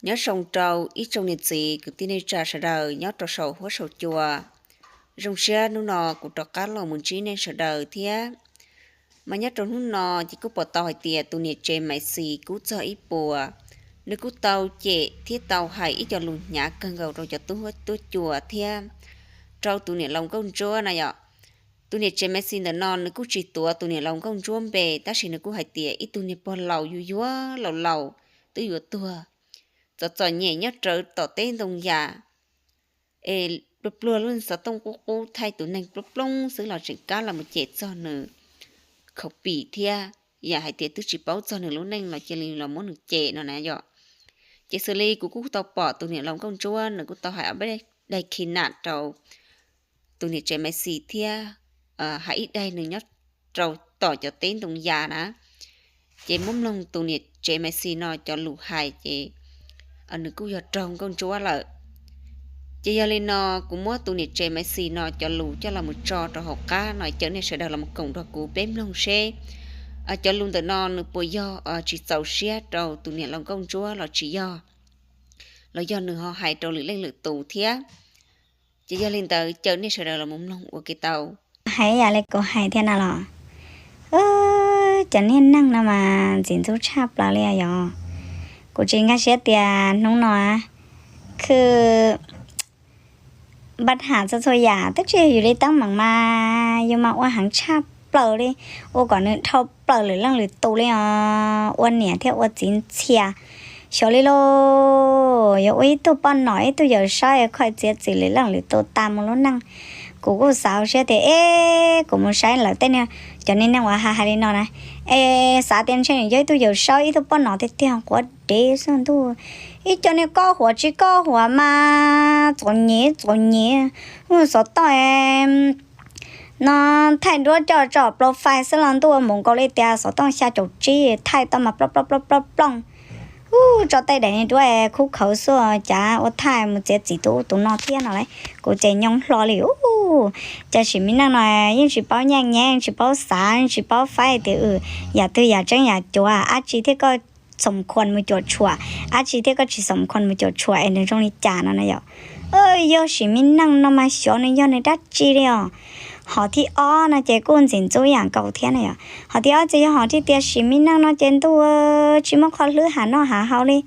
Nyob zoo rau ib tsoom niam txiv kwv tij neej tsa sawv daws nyob rau saum huab saum cua. Zoo siab hnub no kuv rov qab los mus ntsib nej sawv daws thiab. Mas nyob rau hnub no ces kuj pom tau hais tias tus niam tsev Maiv Xis kuj txog ib puas, nws kuj tau cem thiab tau hais ib co lus hnyav kawg nkaus rau cov tub huab tub cua thiab rau tus niam laus nkauj ntsuab na yom. Tus niam tsev Maiv Xis ntawm no nws kuj tsis tuav tus niam laus nkauj ntsuab npe, tab sis nws kuj hais tias ib tug niag pog laus yuag yuag laus laus twb yuav tuag, txom txom nyem nyob rawv tom teb ntoo yas, es pluag pluag lub xov tooj qub qub thaij tus neeg plooj plooj xwb los tseem kab los mus cem txog nws khaus pim thiab, yam hais tias twb tsis paub txog nws lub neej los cia li los muab nws cem no na yom. Ces xws li kuv kuj tau pom tus niam laus nkauj ntsuab nws kuj tau hais ob peb daim khi nam rau tus niam tsev Maiv Xis thiab, hais ib daim nws nyob rau tom cov teb ntoo yas na. Ces muab mloog tus niam tsev Maiv Xis no cov lus hais ces nws kuj yog raug nkauj ntsuab lawm. Ces yog li no kuv muab tus niam tsev Maiv Xis no cov lus coj los mus tso rau hauv qab no, caw nej sawv daws los mus koom nrog kuv peb mloog seb cov lus ntawm no nws puas yog tsis txaus siab rau tus niam laus nkauj ntsuab los tsis yog, los yog nws ho hais rau lwm leej lwm tus thiab. Ces yog li ntawd caw nej sawv daws los mus mloog ua ke tau. Hais yam li kuv hais thiab na los, cov niag neeg no mas ntxim ntxub tshaj plaws li yog. Kuv tsis nkag siab tias hnub no khwb npaj ham txhua txhua yam twb tsis yog yus li teeb meem mas yus mas ua heev tshaj plaws li, ua kom nws dhau plaws lwm leej lwm tus li os, ua niam thiab ua txiv ntxhias. Xyov li lauj, yuav ua ib tug poj nom ib tug yawm saub es kho txiav txim lwm leej lwm tus tas mus lub neej. Kuv kuj xav hauv siab tias es kuv mus saib lawv tej niag, cov niag neeg uas hais hais li no na, es xav tias ntshe nws yog ib tug yawm saub ib tug poj nom tiag tiag quav dev xwb ntuj. Ib co niag koj huam tsis koj huam mas txom nyem txom nyem, xov tooj no thaij duab coj tso profile xwb los ntuj, mus nkaus li tias xov tooj xya caum tsib thaij tau mas plooj plooj plooj plooj plooj. Ub, tso tej daim niag duab khub khawv xwb, cas ua thaij mus txiav txim tus ub tus no thiab no lauj. Kuv ces nyoo hlo li ub. Cov sim me neej no yeej tsis paub nyiaj nyiab, tsis paub xav, tsis paub faib tias yam twg yam tseeb yam cuav, dab tsi thiab koj xoom khuas mus cuam tshuam, dab tsi thiab koj tsis xoom khuas mus cuam tshuam es nws zoo li cas no na yom. Yog sim me neej no mas xyov nws yog nws dab tsi li os. Hom thib ob no ces kuj ntxim ntxub ib yam nkaus thiab na yom. Hom thib ob ces yog hom thiaj tias sim me neej no ces ntuj tsis muaj qhov hlwb hav noj hav haus li.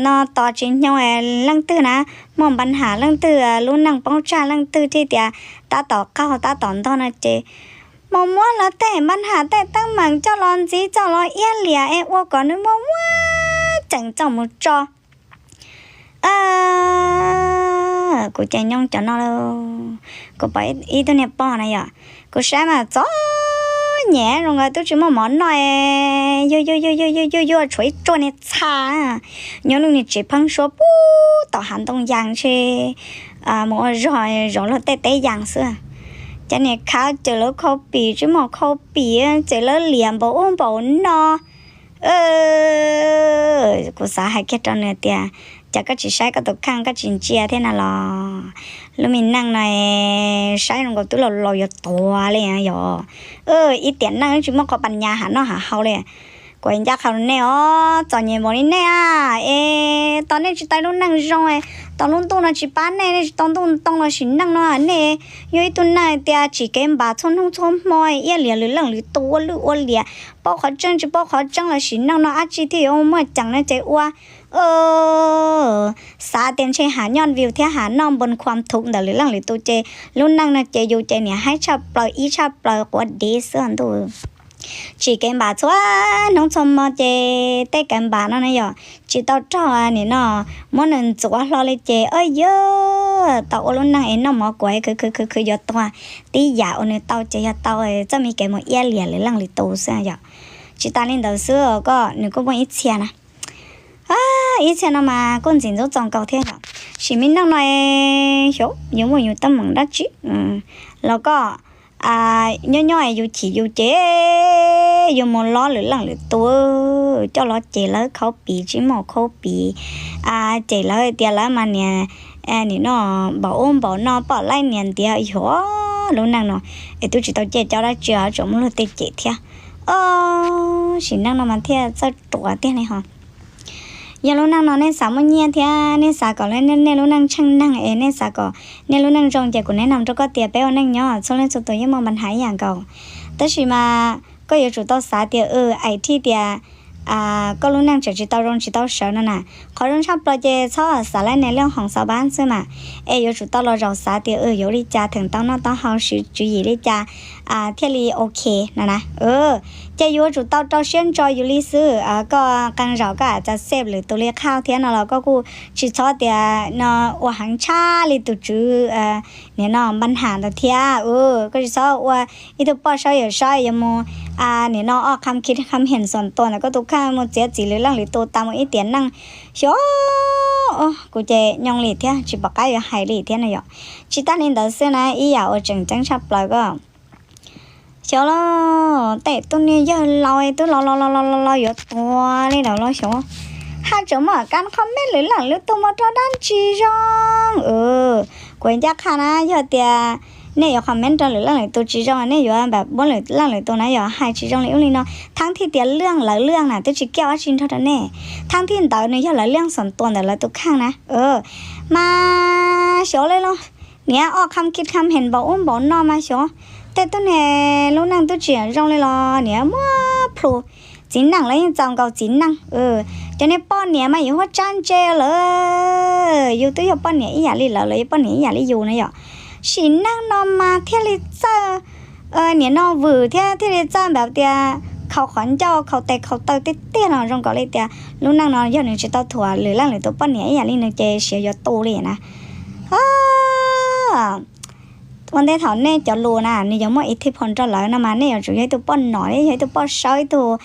No tos tsis nyoo leej twg na, muaj npa ham leej twg, lub neej poob tsag leej twg thiaj tias tab tom qaug tab tom ntog no ces mus muab lawv tej npa ham tej teeb meem coj los ntxiv coj los iab liam es ua kom nws muaj muab ceem txaus mus tso. Kuv ces nyoo cov no lauj. Kuv pom ib tug niag pog na yom, kuv saib mas txom nyem zoo nkaus twb tsis muaj mov noj, yuag yuag yuag yuag yuag yuag tshuav ib tsuag niag txha nyob lub niag tsev pheeb suab puag tom hav ntoo yas ntshe mus ua zog zov luag tej teb yas xwb. Cov niag khav ces lawv khau pim tsis muaj khau pim, ces lawv liam npaum ub npaum no. Kuv xav hais kiag rau nws tias, cas koj tsis saib koj tus kheej koj tsis ntsia thiab na los? Lub me neej no saib zoo nkaus twb laus laus yuav tuag li yog. Ib tiam neej tsis muaj qhov pas nyas hav noj hav haus li. Kuv ncaj qha rau nej os, txom nyem npaum li nej a, es tos nej tsis tau lub neej zoo, tos lub ntuj no tsis pab nej, nej tsis tau ntuj ntoo los sim neej no nej yog ib tug neeg tias tsim kev npam txhua hnub txhua hmo, iab liam lwm leej lwm tus ua lwj ua liam, paub qhov tseeb tsis paub qhov tseeb los sim neej no dab tsi thiaj yuav muaj ceem no ces ua xav tias ntshe ham nyob view thiab ham noj npun khuam thuv ntawm lwm leej lwm tus ces lub neej no ces yus ces niam haib tshaj plaws ib tshaj plaws quav dev xwb ntuj. Tsim kev npam txhua hnub txhua hmo ces tej kev npam no na yom, tsis tau raug nim no muab nws ntxuav hlo li ces yog tau ua lub neej es noj mov kuav khwv khwv khwv khwv yuav tuag. Tib yam uas nws tau ces yog tau txoj me kev mus iab liam lwm leej lwm tus xwb yom. Tsis tas li ntawd xwb os, koj nws kuj muaj ib txhia na, ib txhia no mas kuj ntxim ntxub txaus nkaus thiab yom. Sim me neej no xyov yuav muaj yus teeb meem dab tsi los koj nyob nyob yus chim yus ces yus mus lob lwm leej lwm tus, coj los cem lawv khau pim tsis muaj khau pim, cem lawv tias lawv mas niam nim no npaum ub npaum no pom laib niam ntiav yog lub neej no es twb tsis tau ciaj cob dab tsi tsuas muaj luag tej cem thiab. Sim neej no mas thiaj txawj ruam tiag li ho. Yog lub neej no nej xav muaj nyiaj thiab nej xav kom nej lub neej tsheej neeg es nej xav kom nej lub neej zoo ces kuv neb no rau koj tias peb ua neej nyob txhua leej txhua tus yeej muaj npa nhav ib yam nkaus. Tab sis mas koj yuav tsum tau xav tias, aim thiaj tias koj lub neej tseem tsis tau zoo tsis tau sawv no na. Qhov zoo tshaj plaws ces txhob xav laj nes laj hoos xav pab xwb mas, es yuav tsum tau los zaum xav tias yuav ua li cas theem tau noj tau haus siv tswv yim li cas thiaj li ok no na. Ces yuav tsum tau rau siab ntso yus li xwb. Koj qee zaum koj a txav xej lwm tus li qhauj thiab no los koj kuj tsis txhob tias no ua heev tshaj li tus tswv nim no npa nhav ntawd thiab. Koj tsis txhob ua ib tug poj saib yawm saib yuav mus nim no ob kham khib kham heem xuam tuas ntawm koj tus kheej mus txiav txim lwm leej lwm tus tas mus ib tiam neej xyov. Kuv ces nyoo li thiab tsis pom qab yuav hais li thiab no yom. Tsis tas li ntawd xwb na, ib yam uas tseem ceeb tshaj plaws ko xyov los tej tug niag yawg laus twb laus laus laus laus yuav tuag li lawm los xyov, haj tseem muaj kam comment lwm leej lwm tus mus rau dab tsi zoo. Kuv ncaj qha na, yog tias nej yuav comment rau lwm leej lwm tus tsis zoo, nej yuav npam muab lwm leej lwm tus na yog hais tsis zoo li ub li no, thaab thiaj tias leej lawv leej na twb tsis kiaj ua tsi nrog rau nej, thaab thiaj ntawd nws yog lawv leej xuam tuas ntawm lawv tus kheej na. Mas xyov li los, niam ob kham khib kham heem npaum ub npaum no mas xyov, tej tug niag lub neej twb tsis zoo li los niam muab plhu, txiv neej lawv yeej txaus nkaus txiv neej. Cov niag poj niam mas yus huab tsab ntse lawm, yus twb yog poj niam ib yam li lawv, lawv yog poj niam ib yam li yus na yom. Sim neej no mas thiaj li txawj nim no vwm thiab thiaj li txawj npam tias khaus qhov ncauj khaus tes khaus taw tiag tiag no zoo nkaus li tias lub neej no yog nws tsis tau thuam lwm leej lwm tus poj niam ib yam li nws ces siav yuav tu li na. Ua ntej thaum nej cov lus na nws yuav muaj ib thij phom rau lawv no mas nej yuav tsum yog ib tug poj nom, yog ib tug poj saib, ib tug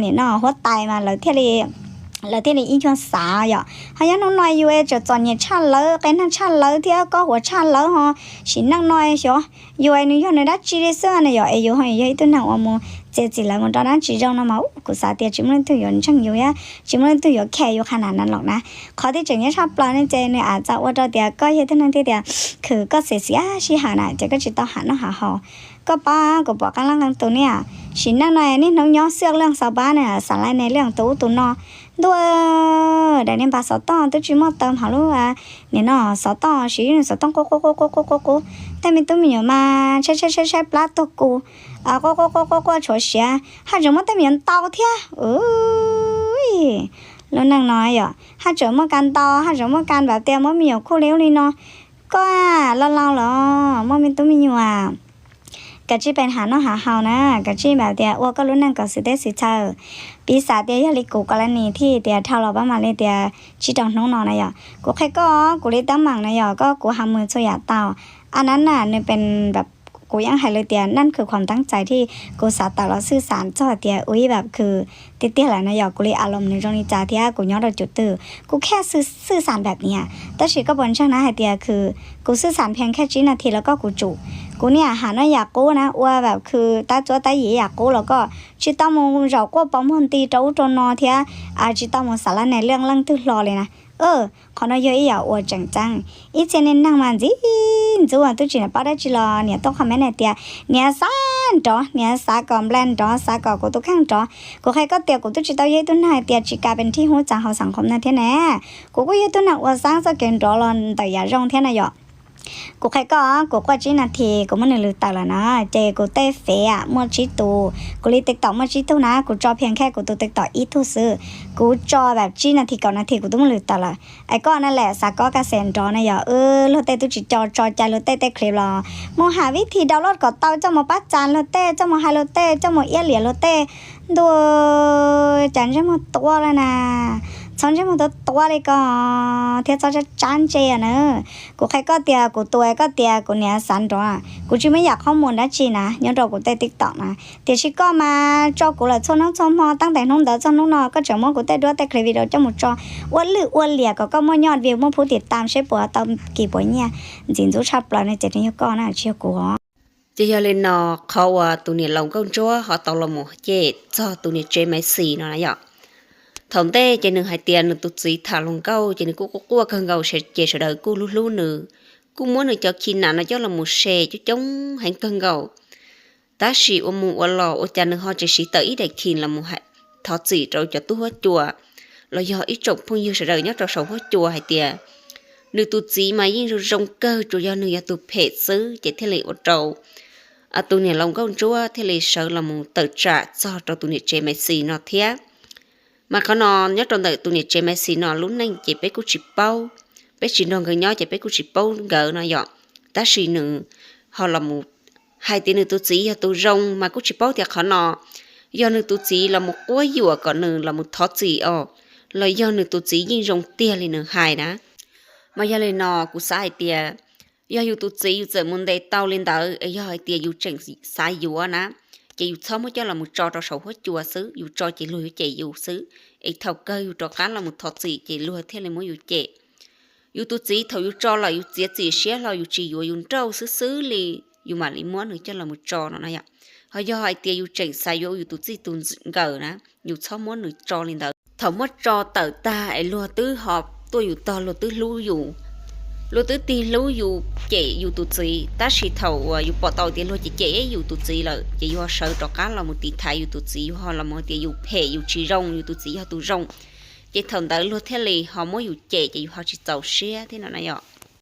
nim no huab tais mas lawv thiaj li lawv thiaj li ib nyuag xav yom. Ho yog hnub no yus es tseem txom nyem tshaj lawv, qe neeg tshaj lawv thiab kob huas tshaj lawv ho, sim neej no xyov yus es nws yog nws dab tsi li xwb na yom, es yus ho yog ib tug neeg uas mus txiav txim lawv mus rau dab tsi zoo no mas kuv xav tias tsis muaj leej twg yuav ntseeg yus thiab tsis muaj leej twg yuav care yus qhov nam na los na. Qhov tseem ceeb tshaj plaws ne ces nws a txawm ua rau tias koj yog ib tug neeg thiaj tias khwv koj xev xiav sij hawm na ces koj tsis tau ham noj ham haus. Koj pab kuv pom qee leej qee tus niaj sim neej no niaj hnub nyob xwb leej xav pab na, xav laj nes leej tus ub tus no. Ntuj, daim niag npag xov tooj twb tsis muaj tawm hauv lub nim no xov tooj siv xov tooj qub qub qub qub qub qub qub, tej me tub me nyuam mas tshaib tshaib tshaib tshaib plab tuag kus, qub qub qub qub quaj tshuav siav, haj tseem muaj tej me nyuam ntau thiab. Lub neej no yom haj tseem muaj kas ntau, haj tseem muaj kas npam tias muab me nyuam kuj li ub li no. Koj loj laus los muaj me tub me nyuam, kav tsij pes ham noj ham haus na, kav tsij npam tias ua koj lub neej kom xwm teb xwm chaw. Piv xam tias yog li kuv kos la nis thiaj tias dhau los pab mam li tias tsib rau hnub no na yom. Kuv qhia koj, kuv li teeb meem na yom, koj kuv ha mus txhua yam tau. A nab na nws pes, kuv yeej hais li tias neej khwv khuam teeb txais thiab kuv xav tawm los xwj xam txog tias ua ib pab khwv tiag tiag lawm na yom, kuv li a loos nws zoo li cas thiab kuv nyob rau cov twg kuv khaj xwj xam pab niam. Tab sis koj puas ntseeg na hais tias khwv kuv xwj xam phiaj khaj tsib nas this los koj kuv tsum. Kuv niaj ham noj yam qub na, ua pab khwv tab txuab tab yim yam qub los koj tsis tau mus zaum quaj pov muag nti rau ub rau no thiab tsis tau mus xav laj nes leej leej twg hlo li na. Qhov no yog ib yam uas tseem ceeb. Ib txhia niag neeg mas ntxim ntxub twb tsis pab dab tsi los niam tuaj comment hais tias niam xav nrov, niam xav kom npla nrov, xav kom kuv tus kheej nrov. Kuv qhia koj tias kuv twb tsis tau yog ib tug neeg hais tias tsis kam pes nrhij huv txav hauv xam khom na thiab ne. Kuv kuj yog ib tug neeg uas xav txoj kev nrov los ntawm yam zoo thiab na yom. Kuv qhia koj, kuv quaj tsib nas this kuv muab nws lwm tawm lawm na, ces kuv tej fev muaj tsib tus, kuv li TikTok muaj tsib tug na, kuv tso phiaj khaj kuv tus TikTok ib tug xwb. Kuv tso pab tsib nas this kaum nas this kuv twb muab lwm tawm lawm. Es koj na lam xav kob kaj xes nrov na yom, wb luag tej twb tsis co tso cai luag tej tej clip los mus ham vib thi download kom tau coj mus pab txas luag tej, coj mus hais luag tej, coj mus iab liam luag tej. Ntuj, cas ntsej muag tuab li na. Txhob ntsej muag tuab tuab li ko thiab txhob tsab tsab ntse na. Kuv qhia koj tias kuv tus, koj tias kuv niam xav nrov, kuv tsis muaj yam qhob mus dab tsi na nyob rau kuv tej TikTok na. Tiam sis koj mas tso kuv lawm txhua hnub txhua hmo, tab tais hnub ntawd txog hnub no koj tseem muab kuv tej duab tej clip video coj mus tso ua lwj ua liam kom koj muaj yoj view muaj phub tim tam seb puas tau kis puas nyiaj. Ntxim ntxub tshaj plaws no ces nws yog koj na tsis yog kuv os. Ces yog li no, qhov uas tus niam laus nkauj ntsuab ho tau los mus cem txog tus niam tsev Maiv Xis no na yom. Thaum ntej ces nws hais tias nws tus txiv tham hluas nkauj ces nws kuj quaj quaj kawg nkaus ces sawv daws kuj hlub hlub nws, kuj muab nws cov khi nam no coj los mus share coob coob heev kawg nkaus. Tab sis ua mus ua los ua cas nws ho tseem siv tawm ib daim khi los mus thov txim rau cov tub huab cua, los yog ib tsoom phooj ywg sawv daws nyob rau saum huab cua hais tias nws tus txiv mas yeej zoo zoo kawg, tsuas yog nws yog tus phem xwb ces thiaj li ua rau tus niam laus nkauj ntsuab thiaj li sawv los mus tawm tsam txog rau tus niam tsev Maiv Xis no thiab. Mas qhov no nyob rau ntawm tus niam tsev Maiv Xis no lub neej ces peb kuj tsis paub, peb tsis nrog nkawd nyob ces peb kuj tsis paub nkawd no yom. Tab sis nws ho los mus hais tias nws tus txiv yog tus zoo mas kuj tsis paub tias qhov no yog nws tus txiv los mus quab yuam kom nws los mus thov txim os, los yog nws tus txiv yeej zoo tiag li nws hais na. Mas yog li no kuv xav hais tias yog yus tus txiv yus txawm mus ntes tau li ntawd es yog hais tias yus tseem xav yuav na, ces yus txhob muab coj los mus tso rau saum huab cua xwb, yus tso ces luag yuav cem yus xwb. Es thaum kawg yus rov qab los mus thov txim ces luag thiaj li muab yus cem. Yus tus txiv thaum yus tso lawm yus txiav txim siab hlo yus tsis yuav, yus nrauj xwb xwb li, yus mam li muab nws coj los mus tso no na yom. Ho yog hais tias yus tseem xav yuav yus tus txij tus nkawm na, yus txhob muab nws tso li ntawd. Thaum muab tso tawm tag es luag twb ho tuaj yus tog, luag twb hlub yus, luag twb tig hlub yus cem yus tus txiv, tab sis thaum uas yus pom tau tias luag cem cem yus tus txiv lawm ces yus ho sawv rov qab los mus tiv thaiv yus tus txiv, yus ho los mus tias yus phem yus tsis zoo, yus tus txiv yog tus zoo. Ces thaum ntawd luag thiaj li ho muab yus cem ces yus ho tsis txaus siab thiab no na yom.